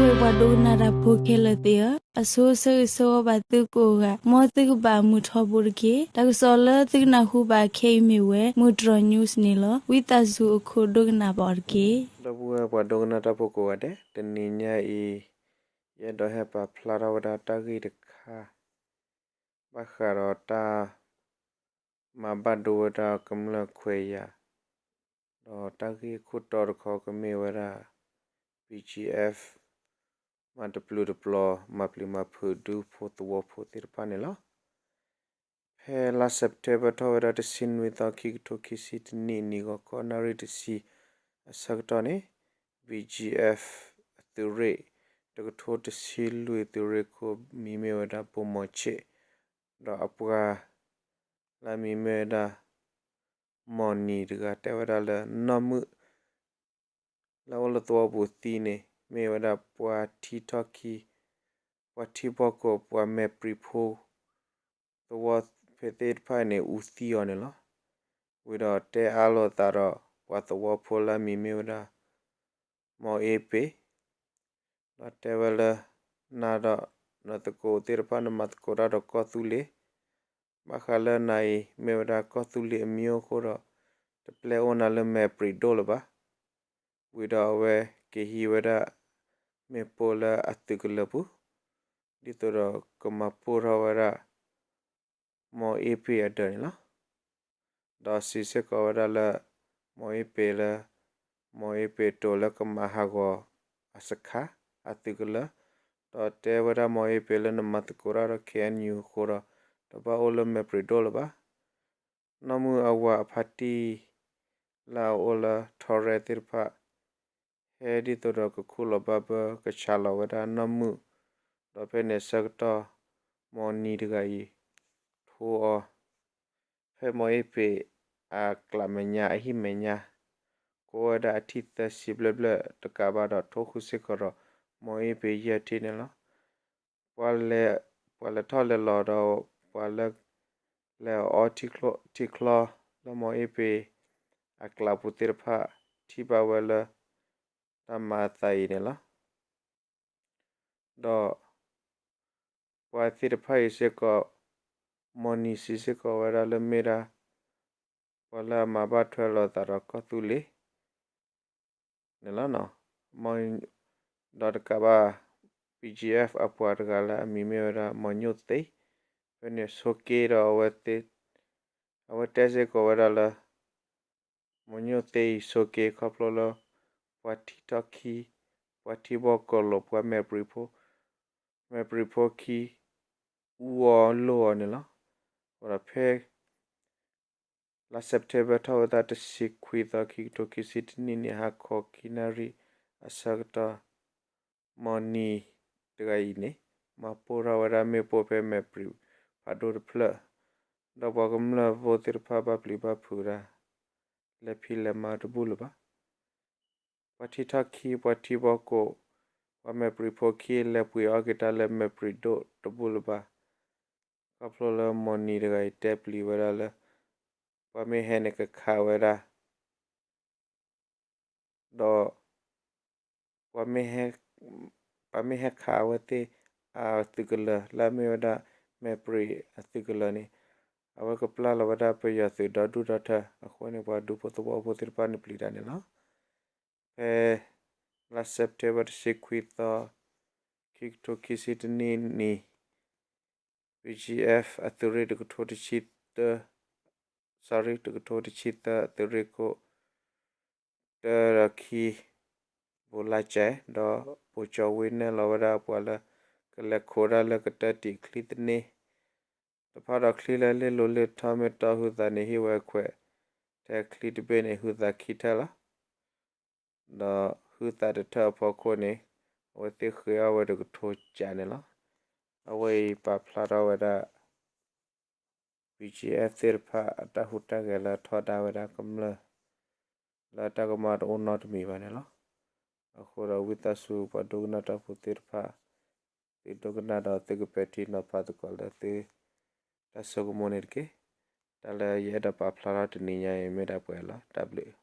ပှၤဒိကနၣ်တၢ်ဖိခဲလၢာ်သ့ၣ်ဧၢ, အဆိဆၢဂ့ၤဆၢဝါဘၣ်သုကိးဂၤ, မ်သုကဘၣ်မုာ်ထီဘိတက့ၢ်. တၢ်ကစီၣ်လၢသုကနၢ်ဟူဘၣ်ခဲအံၤမ့ၢ်ဝဲ မုၢ်တြီၤ news န့ၣ်လီၤ. ဝံသးစူၤအခိၣ်ဒိကနၣ်ဘၣ်အီၤတက့ၢ်. ဒီပုၢ်ဝဲၢ်ပှၤဒိကနၣ်တၢ်ဖိကိးဂၤဒဲး, တနံၤညါအံၤ ယအဲၣ်ဒိးဟဲပာ်ဖျါထီၣ်ဝဲဒၣ်တၢ်ဂ့ၢ်တခါ ဘၣ်ဃးဒီးတၢ်မၤဘၣ်ဒိဝဲဒၣ်ကမျၢၢ်ခွဲးယာ်, ဒီးတၢ်ဂ့ၢ်ခိၣ်တီတခီကမ့ၢ်ဝဲဒၣ် ဘံၣ်ကၠံၣ်အဲၣ်ဖ် မၤတပျုာ်တပျီၤ မၤပျံၤမၤဖုးဒူဖိသဝီဖိသ့ၣ်တဖၣ်န့ၣ်လီၤ. ဖဲလါစဲးပထ့ဘၢၣ်ထီၣ်ဝဲဒၣ်တဆံနွံသီ ခံကထိခံဆံတနံၣ်နံၤဂီၤခီနၣ်ရံၣ်တဆံအဆၢကတီၢ်န့ၣ် ဘံၣ်ကၠံၣ်အဲၣ်ဖ် အသုးရ့ၣ် တကထိတဆံလွံၢ်သုးရ့ၣ်ခိၣ် မံၤမ့ၢ်ဝဲဒၣ်ဘိၣ်မီၤဆ့ၣ်, ဒီးအပှၤလၢအမံၤမ့ၢ်ဝဲဒၣ် မီၢ်နံၤတဂၤ တဲဝဲဒၣ်လၢနီၢ်မုၣ် လၢအအိၣ်လၢသဝီပူၤသံန့ၣ် မ့ၢ်ဝဲဒၣ်ပှၤထံထီၣ်ခံ, ပှၤထံဘီၣ်ကိး ပှၤမဲာ်ပြံၤဖိ သဝီဖဲသ့ၣ်တဖၣ်န့ၣ် အူသံအီၤန့ၣ်လီၤ. ဝံၤဒီးတဲအါလိာ်သးဒီး ပှၤသဝီဖိလၢအမံၤမ့ၢ်ဝဲဒၣ် မီၢ်အ့ပ့ၤ ဒီးတဲဝဲလၢ နၤဒီးနသကိးသ့ၣ်တဖၣ် နမၤသကိးတၢ်ဒီးကီၢ်သူလ့ၤ, ဘၣ်ဃးလၢနၤအံၤ မ့ၢ်ဝဲဒၣ်ကီၢ်သူလ့ၤအမံၤအိၣ်အဃိဒီး တပျဲအိၣ်နၤလၢမဲာ်ပြံၤဒိၣ်လၢၤဘၣ်. ဝံၤဒီးအဝဲက့ၤဟံးဝဲဒၣ် မ့ၣ်ပိၢ်လၢအသုးကလၢၤပူၤ, ဒ်သိးဒီးကမၤပိၢ်ထီၣ်ဝဲဒၣ် မီၢ်အ့ပ့ၤအဒၢးန့ၣ်လီၤ. ဒီးစံးစ့ၢ်ကီးဝဲဒၣ်လၢ မီၢ်အ့ပ့ၤလၢ မီၢ်အ့ပ့ၤတိၤလၢကမၤဟးဂီၤအစခါ အသုးကလၢၤ, ဒီးတဲဝဲဒၣ်မီၢ်အ့ပ့ၤလၢနမၤသကိးတၢ်ဒီး ခ့ၣ်အဲၣ်ယူၣ်အဃိဒီး တဘၣ်အိၣ်လၢမဲာ်ပြံၤဒိၣ်လၢၤဘၣ်. နီၢ်မုၣ်အဝၤအဖါတံၢ် လၢအအိၣ်လၢထီရဲသ့ၣ်တဖၣ် ဟဲဒ်သိးဒီးကခူၣ်လီၤဘၣ်ဘၢကဆးလီၤဝဲဒၣ်နီၢ်မုၣ်, ဒီးဖဲန့ၣ်အဆၢကတီၢ် မီၢ်နံၤတဂၤအံၤ ထိအီၤ ဖဲမီၢ်အ့ပ့ၤအကျးမဲာ်ညါ အဟံၣ်မဲာ်ညါ ကိးဝဲဒၣ်အထံၣ်သၢဆံဘျဲၣ်ဘျဲၣ် တကးဘၣ်ဒီးထိဃုာ်စ့ၢ်ကီးဒီး မီၢ်အ့ပ့ၤယဲၢ်ထံၣ်န့ၣ်လီၤ. ပှၤလဲၤထီၣ်လဲၤလီၤဒီး ပှၤလၢ လဲၤအီထံချီလၢမီၢ်အ့ပ့ၤအကျးပူၤသ့ၣ်တဖၣ် ထံၣ်ဘၣ်ဝဲလၢ တၢ်မၤအသးအံၤန့ၣ်လီၤ. ဒီး ပှၤသ့ၣ်တဖၣ်အံၤစ့ၢ်ကီး မီၢ်နံၤစံးစ့ၢ်ကီးဝဲဒၣ်လၢမ့ၢ်ဒၣ် ပှၤလၢအမၤဘၣ်ထွဲလိာ်သးဒီးကီၢ်သူလ့ၤန့ၣ်လီၤ. ဒီးတကးဘၣ် ဘံၣ်ကၠံၣ်အဲၣ်ဖ် အပှၤတဂၤလၢအမံၤမ့ၢ်ဝဲဒၣ် မီၢ်ညိၣ်သ့, ဖဲန့ၣ်ဆိးက့ဒီး အဝဲတဲစ့ၢ်ကီးဝဲဒၣ်လၢ မီၢ်ညိၣ်သ့အံၤဆိးက့ခီဖျိလၢ ပှၤထံထီၣ်ခံ, ပှၤထံဘီၣ်ကိးလိာ် ပှၤမဲာ်ပြံၤဖိ, မဲာ်ပြံၤဖိခံ အူအီၤလိၢ်အီၤန့ၣ်လီၤ. အဃိဒီးဖဲ လါစဲးပထ့ဘၢၣ်ထီၣ်ဝဲဒၣ် တဆံခွံသီ ခံကထိခံဆံတနံၣ်န့ၣ် ဟါခီခံနၣ်ရံၣ်အဆၢကတီၢ် မီၢ်နံၤတဂၤအံၤန့ၣ် မၤပိၢ်ထီၣ်ဝဲဒၣ်မ့ၣ်ပိၢ်ဖဲမဲာ်ပြံၤဖးဒိၣ်တဖျၢၣ်, ဒီးပှၤကမျၢၢ်ဖိသ့ၣ်တဖၣ်ဘၣ်ပျံၤဘၣ်ဖုးဝဲဒၣ် လဲၤဖံးလဲၤမၤတဘူၣ်လၢၤဘၣ်. ပှၤထံထီၣ်ခံ ပှၤထံဘီၣ်ကိး ပှၤမဲာ်ပြံၤဖိခံ လဲၤပှ့ၤအီက့ၤတၢ်လၢမဲာ်ပြံၤဒိၣ်တဘူၣ်လၢၤဘၣ်. ခီဖျိလၢမီၢ်နံၤတဂၤအံၤတဲပျံၤဝဲဒၣ်လၢ ပှၤမ့ၢ်ဟဲန့ၣ်ကခးဝဲဒၣ် ဒီး ပှၤမ့ၢ်ဟဲခးအဝဲသ့ၣ်အသုးကလၢၤ လၢအမ့ၢ်ဝဲဒၣ် မဲာ်ပြံၤအသုးကလၢၤန့ၣ် အဝဲကပျၢ်လီၤဝဲဒၣ်ပယီၤသုးဒီဒူၣ်ဒီထၢ အဃိန့ၣ် ပှၤဒူဖိသဝီဖိသ့ၣ်တဖၣ်န့ၣ်ပျံၤတၢ်န့ၣ်လီၤ. ဖဲ လါစဲးပထ့ဘၢၣ် တဆံခွံသီ ခံကထိခံဆံတနံၣ်နံၤ ဘံၣ်ကၠံၣ်အဲၣ်ဖ် အသုးရ့ၣ်တကထိတဆံသၢ sorry တကထိတဆံသၢ သုးရ့ၣ်ခိၣ် တၢဒီးခံ ဘိးလါကဲ ဒီးဘိးကၠီၤဝ့ နဲၣ်လီၤဝဲဒၣ်ပှၤလၢ ကလဲၤခိးဒၣ်လၢကတၢၢ်တံာ်ချံသန့ တဖၣ်ဒီးချံလၢလ့ၣ်လိၤလ့ၣ်ထီၣ်မ့ၢ်တီဟုသးန့ၣ် ဟ့ၣ်ဝဲခွဲး ထဲချံတဘ့ၣ်န့ၣ် ဟုသးခံထၢၣ်လီၤ. ဒီးဟုသးတထၢၣ်အဖီခိၣ်န့ၣ် အဝဲသ့ၣ်ဃ့အီၣ်ဝဲတကထိကးန့ၣ်လီၤ. အဝဲအံၤပာ်ဖျါထီၣ်ဝဲဒၣ် ဘံၣ်ကၠံၣ်အဲၣ်ဖ် သ့ၣ်တဖၣ်အတၢ်ဟူးတၢ်ဂဲၤလၢထီဒါဝဲဒၣ်ကမျၢၢ် လၢတၢ်ကမၣ်တအိၣ်နီတမံၤဘၣ်န့ၣ်လီၤ. အဃိဒီးဝံသးစူၤပှၤဒိကနၣ်တၢ်ဖိသ့ၣ်တဖၣ် သုဒိကနၣ်ဒီးသုကပဲာ်ထံနီၤဖးသကိးလၢသု တၢ်ဆိကမိၣ်န့ၣ်တက့ၢ်. တၢ်လၢယအဲၣ်ဒိးပာ်ဖျါထီၣ်တနံၤညါအံၤမ့ၢ်ဒၣ်ပှဲၤလီၤ. တၢ်ဘျုး